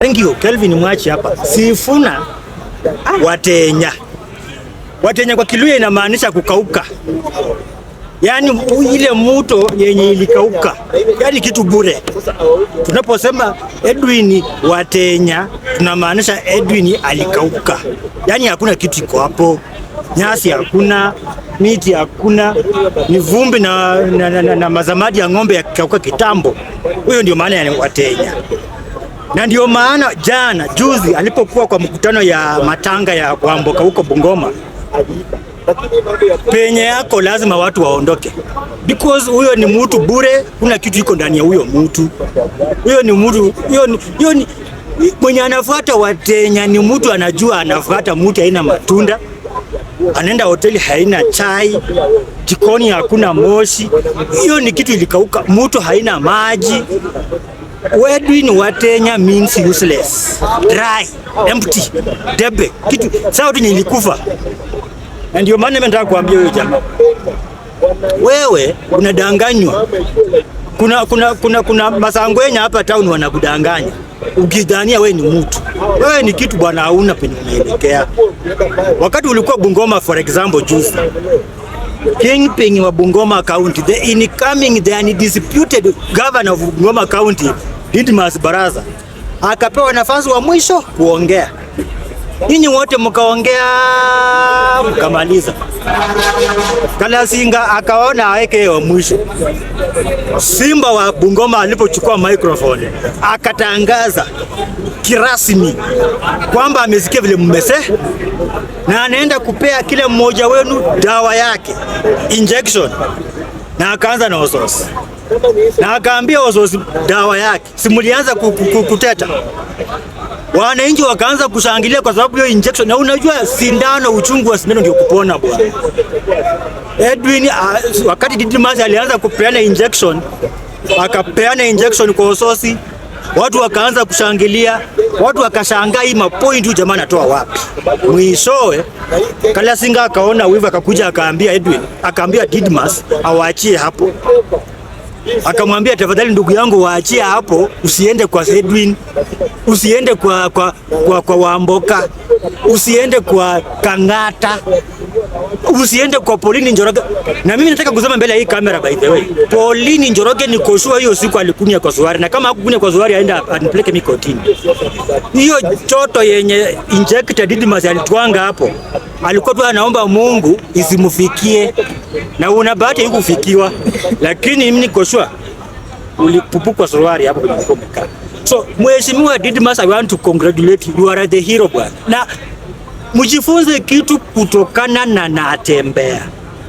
Thank you, Kelvin Mwachi hapa. Sifuna Watenya. Watenya kwa Kiluya inamaanisha kukauka. Yaani ile muto yenye ilikauka, yaani kitu bure. Tunaposema Edwin Watenya tunamaanisha Edwin alikauka, yaani hakuna kitu iko hapo, nyasi hakuna, miti hakuna, ni vumbi na mazamadi ya ng'ombe yakikauka kitambo. Huyo ndio maana ya Watenya na ndio maana jana juzi alipokuwa kwa mkutano ya matanga ya Kwamboka huko Bungoma, penye yako lazima watu waondoke, because huyo ni mtu bure, kuna kitu iko ndani ya huyo mtu. Huyo ni mtu, huyo ni mwenye anafuata Watenya, ni mtu anajua anafuata mtu haina matunda, anaenda hoteli haina chai, jikoni hakuna moshi. Hiyo ni kitu ilikauka, mtu haina maji. Edwin Watenya means useless, dry, empty, debe, kitu sawa tu nilikufa. Na ndio maana mimi nataka kuambia huyo jamaa, wewe unadanganywa. Kuna masangwenya hapa town wanakudanganya ukidhania wewe ni mtu. Wewe ni kitu bwana, hauna penye unaelekea. Wakati ulikuwa Bungoma for example juzi, Kingpin wa Bungoma County, the incoming, the undisputed governor of Bungoma County, Didmus Barasa, akapewa nafasi wa mwisho kuongea. Nyinyi wote mkaongea mkamaliza. Kalasinga akaona aweke wa mwisho. Simba wa Bungoma alipochukua microphone akatangaza kirasmi kwamba amesikia vile mmese na anaenda kupea kila mmoja wenu dawa yake injection, na akaanza na Osotsi na akaambia Osotsi dawa yake. Si mulianza kuteta, wananchi wakaanza kushangilia kwa sababu hiyo injection. Na unajua sindano, uchungu wa sindano ndio kupona bwana. Edwin wakati Didmus alianza kupeana injection, akapeana injection kwa Osotsi, watu wakaanza kushangilia, watu wakashangaa hii mapoint huyu jamaa anatoa wapi? Mwishowe Kalasinga akaona wivu, akakuja akaambia Edwin, akaambia Didmus awaachie hapo, akamwambia tafadhali, ndugu yangu, waachie hapo, usiende kwa Edwin, usiende kwa Wamboka, usiende kwa Kang'ata, usiende kwa Pauline Njoroge. Na mimi nataka kusema mbele ya hii kamera, by the way, Pauline Njoroge niko sure hiyo siku alikunywa kwa suari, na kama hakukunywa kwa suari aenda anipeleke mimi kotini. Hiyo choto yenye injected Didmus alitwanga hapo, alikuwa tu anaomba Mungu isimfikie, na una bahati haikufikiwa, lakini mimi niko sure ulipupukwa suruali hapo kwenye ulikuwa umekaa. So Mheshimiwa Didmus, I want to congratulate you. You are the hero bwana. Na mjifunze kitu kutokana na Natembeya,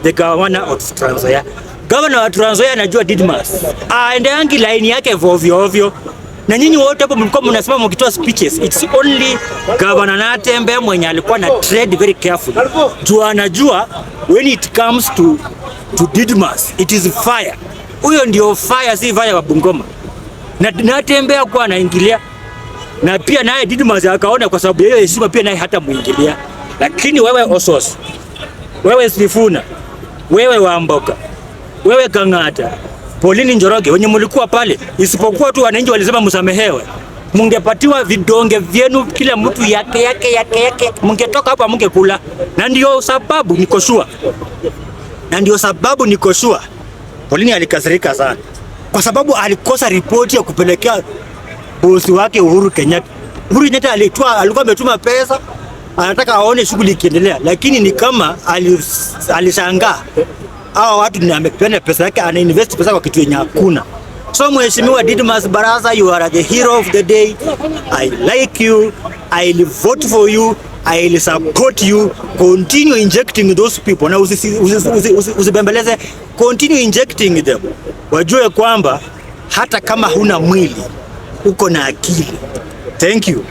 the governor of Trans Nzoia. Governor wa Trans Nzoia anajua Didmus aendeangi line yake ovyo ovyo, na nyinyi wote hapo mlikuwa mnasema mkitoa speeches, it's only Governor Natembeya mwenye alikuwa na tread very carefully, juu anajua when it comes to Didmus it is fire. Huyo ndio fire, si fire wa Bungoma. Na Natembeya kwa anaingilia na pia naye Didmus akaona kwa sababu yeye heshima pia naye hata muingilia. Lakini wewe Osotsi, wewe Sifuna, wewe Wamboka, wewe Kang'ata, Pauline Njoroge wenye mlikuwa pale, isipokuwa tu wananchi walisema msamehewe, mungepatiwa vidonge vyenu kila mtu yake yake yake yake, mungetoka hapa mungekula. Na ndio sababu niko sure, na ndio sababu niko sure Pauline alikasirika sana, kwa sababu alikosa ripoti ya kupelekea bosi wake Uhuru Kenyatta. Uhuru Kenyatta alikuwa ametuma pesa, anataka aone shughuli ikiendelea, lakini ni kama alishangaa hawa watu ni amepeana pesa yake, ana invest pesa kwa kitu yenye hakuna. So Mheshimiwa Didmus Barasa, you are the hero of the day. I like you. I will vote for you. I will support you. Continue injecting those people. Na usibembeleze, continue injecting them. Wajue kwamba hata kama huna mwili uko na akili. Thank you.